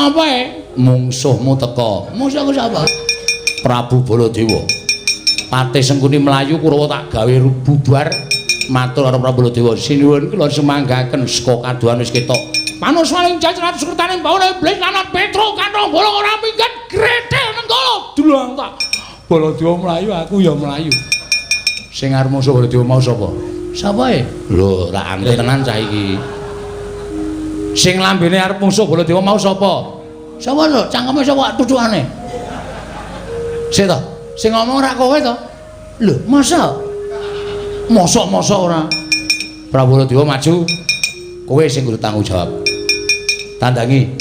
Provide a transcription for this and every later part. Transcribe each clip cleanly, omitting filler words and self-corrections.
Ngapa e? Mungsuhmu teka. Mungsuhku sapa? Prabu Baladewa. Patih Sengkuni mlayu Kurawa tak gawe bubar matur karo Prabu Baladewa. Sinuwun kula sumanggaken saka kadohan wis ketok. Panus waling jajrat sukertaning bawana iblis lanat Petro kantong bolong ora minggat gretel nenggala dulang tak. Baladewa mlayu aku ya mlayu. Sing arep musuh Baladewa mau sapa? Sapa e? Lho, ra angke tenan cah iki. Sing lambene arep musuh Baladewa mau sapa? Sapa lho? Cangkeme sapa tutukane? Sik to. Sing ngomong ora kowe to? Lho, masa? Mosok-mosok ora. Prabu Baladewa maju. Kowe sing kudu tanggung jawab. Tandangi.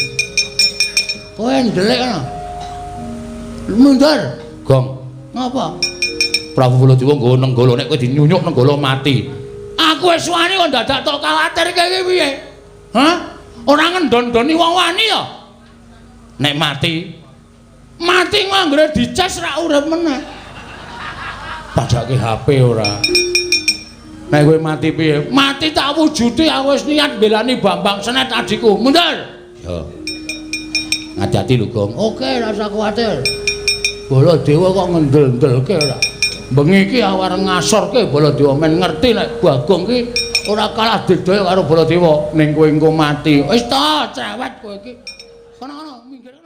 Kowe ndelik kono. Mundur. Gong. Ngapa? Prabu Baladewa nggawa nenggala nek kowe dinyunyuk nenggala mati. Aku wis wani kok dadak tok kuwatir iki piye? Hah? Ora ngendon-ndoni wong wani ya? Nek mati, mati anggere dicas ra urip meneh. Padake HP ora. Nek kowe mati piye? Mati tak wujude aku wis niat mbelani Bambang Senet adikku. Mundur. Ya. Ngati-ati lho, Gong. Oke, ora usah kuwatir. Baladewa kok ngendel-ndelke ora. Bengi iki aku arep ngasorke Baladewa men ngerti nek Bagong ki ora kalah didaya karo Baladewa ning kowe engko mati. Wis ta, cerewet kowe iki. Kono-kono minggir.